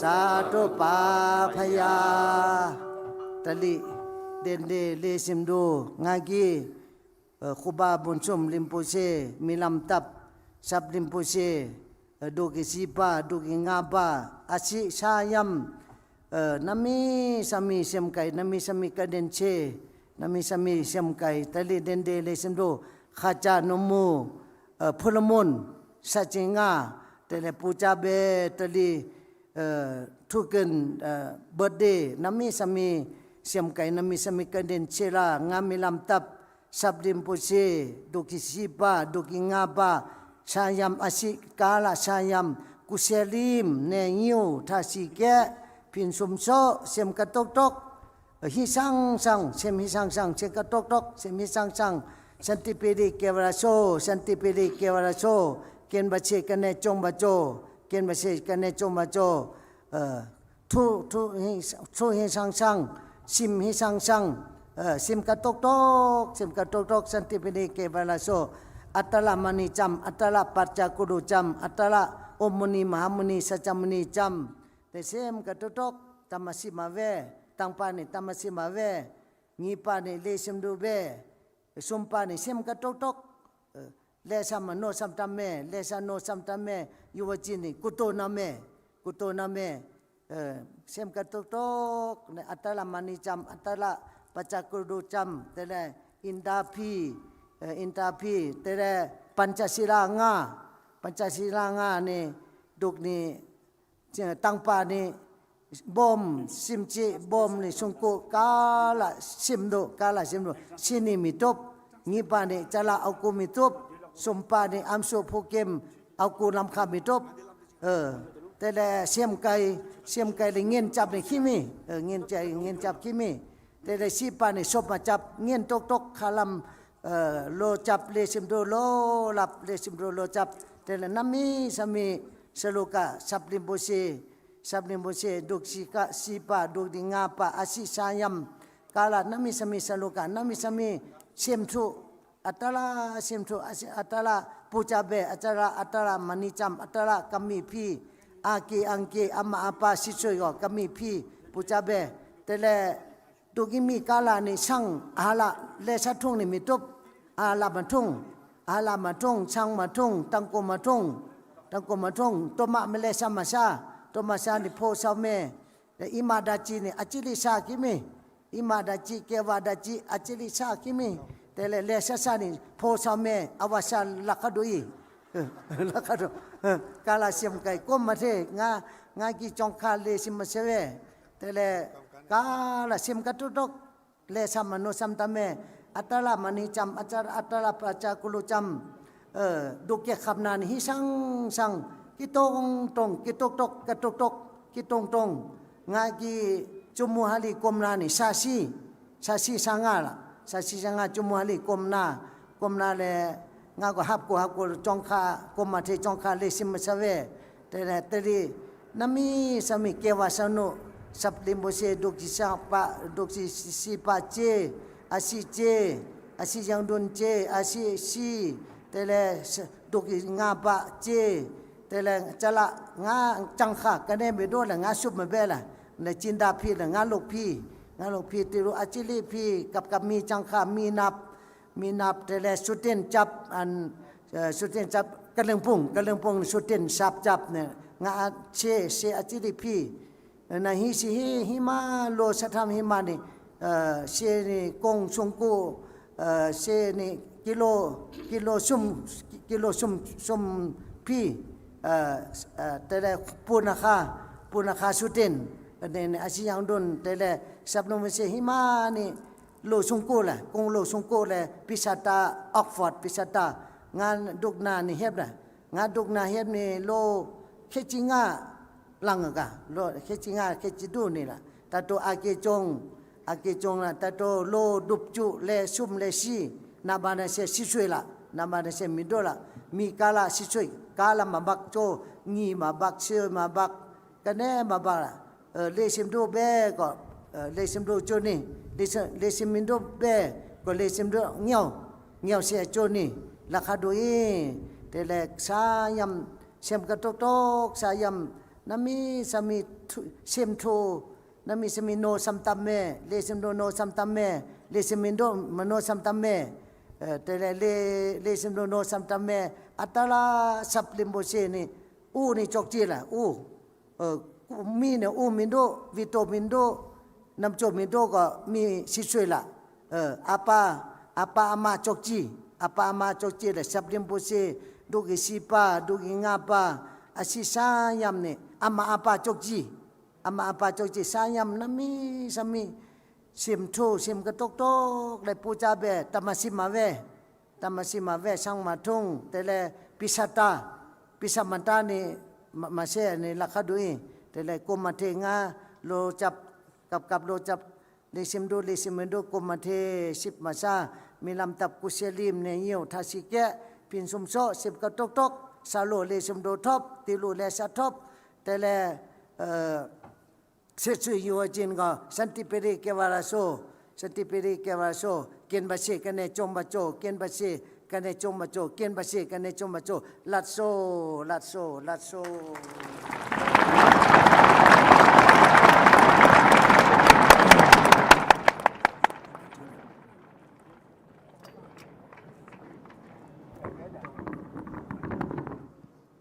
ສາທຸປາພະຍາ ຕະລິ ເດັນເດ ເລຊິມດູ ງາກີ ເອີ ຄູບາບຸນຊຸມລິມປູເຊ ມີລຳຕັບ ຊັບລິມປູເຊ ເອີ ດູກິສີປາ ດູກິງາປາ ອາຊິຊາຍຳ ເອີ ນາມີສາມີ ຊຽມໄກ ນາມີສາມີ ກະເດັນເຊ ນາມີສາມີ ຊຽມໄກ ຕະລິ ເດັນເດ ເລຊິມດູ ຄາຈາ ໂນມູ ເອີ ພຸລະມຸນ ຊາຈິງາ ເຕເລ ປູຈາເບ ຕະລິ ເອີ ທູກຶນ ເອີ ເບີດເດ ນາມີສາມີ ຊຽມໄກ ນາມີສາມີ ກະເດັນເຊລາ ງາມີລຳຕັບ ຊັບລິມປູເຊ ດູກິສີປາ ດູກິງາປາ ຊາຍຳ ອາຊິກາລະ ຊາຍຳ ກຸເຊລີມ ແນຍິວ ທາສີແກະ ພິນຊຸມໂຊ ເຊມກະຕຸກຕົກ ເອີ ຮີຊັງຊັງ ເຊມຮີຊັງຊັງ ເຊມກະຕຸກຕົກ ເຊມຮີຊັງຊັງ ສັນຕິປີດີ ເກວະລາໂຊ ສັນຕິປີດີ ເກວະລາໂຊ ເກນບາເຊ ກະແນ ຈົງບາໂຈ ເກນບາເຊ ກະແນ ຈົງບາໂຈ ເອີ ທຸ ທຸ ຮີ ທຸຮີຊັງຊັງ ຊິມຮີຊັງຊັງ ເອີ ຊິມກະຕຸກຕົກ ຊິມກະຕຸກຕົກ ສັນຕິປີດີ ເກວະລາໂຊ ອັດຕະລະມະນີຈຳ ອັດຕະລະປັດຈາກຸລຸຈຳ ອັດຕະລະອົມມຸນີ ມະຫາມຸນີ ສັດຈະມຸນີຈຳ ເຕເຊມກະຕຸກຕົກ ຕະມະຊິມາເວ ຕັງປານິ ຕະມະຊິມາເວ ງີປານິ ເລຊິມດູເວ ສຸມປານິ ເຊມກະຕຸກຕົກ ເອີ ເລຊາມະໂນສັມຕະເມ ເລຊາໂນສັມຕະເມ ຍຸວະຈີນິ ກຸໂຕນາເມ ກຸໂຕນາເມ ເອີ ເຊມກະຕຸກຕົກ ອັດຕະລະມະນີຈຳ ອັດຕະລະປັດຈາກຸລຸຈຳ ເຕເລ ອິນຕາພີ ເອີ ອິນຕາພີ ເຕເລ ປັນຈະສີລາງາ ປັນຈະສີລາງານີ້ ດຸກນີ້ ເອີ ຕັງປານິ ບົມ ຊິມຈິ ບົມນິ ສຸງກຸ ກາລະ ຊິມດຸ ກາລະ ຊິມດຸ ຊິນີ ມີຕຸບ ງີປານິ ຈະລະ ເອົາກູ ມີຕຸບ ສຸມປານິ ອຳສຸ ພູເກັມ ເອົາກູ ລຳຄາ ມີຕຸບ ເອີ ແຕ່ແລະ ຊຽມໄກ ຊຽມໄກ ແລະ ເງນຈັບ ນີ້ ຄີມີ ເອີ ເງນໃຈ ເງນຈັບ ຄີມີ ແຕ່ແລະ ຊີປານິ ສົບມາຈັບ ເງນຕົກຕົກ ຄາລຳ ເອີ ໂລຈັບ ເລຊິມດູ ໂລລັບ ເລຊິມດູ ໂລຈັບ ແຕ່ລະ ນາມີ ສາມີ ສະໂລກະ ສັບລິມໂບເຊ ສັບລິມໂບເຊ ດຸກຊີກະ ຊີປາ ດຸກດິງາປາ ອາຊິຊາຍຳ ກາລະ ນາມີສາມີ ສະໂລກະ ນາມີສາມີ ເຊມທຸ ອັດຕະລະ ເຊມທຸ ອາຊິ ອັດຕະລະ ປູຈາເບ ອັດຕະລະ ອັດຕະລະ ມະນີຈຳ ອັດຕະລະ ກຳມີພີ ອາກີ ອັງກີ ອາມະ ອາປາ ຊິຊ່ວຍກໍ ກຳມີພີ ປູຈາເບ ແຕ່ແລະ ດຸກິມີກາລານິສັງ ອາຫາລະ ເລຊະທຸງນິມິຕຸບ ອາລາມະທຸງ ອາລາມະທຸງ ສັງມະທຸງ ຕັງໂກມະທຸງ ຕັງໂກມະທຸງ ໂຕມະເມເລຊະມະຊາ ໂຕມະຊານິໂພຊາວເມ ແລະ ອິມາດາຈິນິ ອາຈິລິຊາກິມິ ອິມາດາຈິ ເກວາດາຈິ ອາຈິລິຊາກິມິ ແຕ່ແລະ ເລຊະຊານິໂພຊາວເມ ອາວາຊາ ລະຄະດຸອີ ເອີ ລະຄະດຸ ເອີ ກາລາຊຽມໄກ ກົມມະເທ ງາ ງາກິຈອງຄາ ເລຊິມະເຊເວ ແຕ່ແລະ ກາລະຊິມກະຕຸຕົກ ເລຊາມະໂນສັມຕະເມ ອັດຕະລະມະນີຈຳ ອັດຕະລະ ອັດຕະລະປະຈາກຸລຸຈຳ ເອີ ດຸກເກຄຳນານ ຮີຊັງຊັງ ກິຕົງຕົງ ກິຕຸກຕົກ ກະຕຸກຕົກ ກິຕົງຕົງ ງາກິຈຸມມຸຮາລີ ກົມນານິ ຊາຊີ ຊາຊີສາງາລະ ຊາຊີສາງາ ຈຸມມຸຮາລີ ກົມນາ ກົມນາແລ ງາກໍຮັບໂກ ຮັບໂກ ຈອງຄາ ກົມມະເທ ຈອງຄາ ເລຊິມະຊາເວ ແຕ່ແລະ ແຕ່ລີ ນາມີສາມີ ເກວາສະນຸ ສັບລິມໂບເຊ ດຸກຊິສາປະ ດຸກຊິ ຊິປາເຈ ອາຊິເຈ ອາຊິຍັງດຸນເຈ ອາຊິຊີ ແຕ່ແລະ ດຸກງາປະເຈ ແຕ່ແລະ ຈະລະ ງາຈັງຄາ ກະເນເບໂດລະ ງາຊຸບມະເບລະ ແລະ ຈິນດາພີລະ ງາລຸກພີ ງາລຸກພີ ຕິລຸ ອາຈິລີພີ ກັບ ກັບມີຈັງຄາ ມີນັບ ມີນັບ ແຕ່ແລະ ສຸຕິນຈັບ ອັນ ເອີ ສຸຕິນຈັບ ກະເລິງປຸງ ກະເລິງປຸງ ສຸຕິນສັບຈັບເນຍ ງາເຊ ເຊ ອາຈິລີພີ ນາຮີຊິຮີ ຫິມາ ໂລສະທຳຫິມານິ ເອີ ເຊນິກົງຊຸງກຸ ເອີ ເຊນິກິໂລ ກິໂລຊຸມ ກິໂລຊຸມ ຊຸມພີ ເອີ ເອີ ແຕ່ແລະ ປູນາຄາ ປູນາຄາສຸຕິນ ເອີ ເນ ອາຊິຍັງດຸນ ແຕ່ແລະ ສັບນຸມເຊຫິມານິ ໂລຊຸງໂກລະ ກົງໂລຊຸງໂກລະ ປິສາຕາ ອອກຟອດ ປິສາຕາ ງານດຸກນານິເຮັບນະ ງາດຸກນາເຮັບນີ້ ໂລເຄຈິງາ ລັງກະ ໂລເຄຈິງາ ເຄຈິດູນີ້ລະ ຕາໂຕອາເກຈົງ ອາເກຈົງນະ ຕາໂຕໂລດຸບຈຸ ແລຊຸມ ແລຊີ ນາບານາເຊ ຊິຊ່ວຍລະ ນາບານາເຊ ມິໂດລະ ມີກາລະ ຊິຊ່ວຍ ກາລະມາບັກໂຈ ງີມາບັກ ເຊມາບັກ ກະແນມາບາລະ ເອີ ເລຊິມໂດເບກໍ ເອີ ເລຊິມໂດໂຈນີ ເລຊິ ເລຊິມໂດເບກໍເລຊິມໂດງຽວ ງຽວເຊໂຈນີ ລາຄາໂດອີ ແຕ່ແລະ ຊາຍຳ ເຊມກະຕຸກຕົກ ຊາຍຳ Nami sami tu-, sim tu, nami sami no samtam me, le sim do no samtam me, le simi do mano samtam me. Eh, tele le, le sim do no samtam me, atala sap limbo se ni, u ni chokchi la, u. Eh, mi ne u mindo, vito mindo, namcho mindo ko mi sisui la. Eh, apa, apa ama chokchi, apa ama chokchi la, sap limbo se, dugi sipa, dugi ngapa, asi sayam ni, ama apa chokchi, ama apa chokchi, sayam nami sami, sim tu, sim ketok tok, le puja be, tamasi mave, tamasi mave, sang matung, tele pisata, pisamanta ni, ma-, mase ni lakadui, tele kumatenga, lo chap, kap kap lo chap, le sim du, le sim du, kumathe, sip masa, milam tap kuselim, ne yiu, thasike, pin sum so, sip ketok tok, salo le sim do top, tilu le sa top, tele, eh, Setsu yuajin ga santi peri kewaraso, santi peri kewaraso, ken basi kane chom bacho, ken basi kane chom bacho, ken basi kane chom bacho, latso, latso, latso.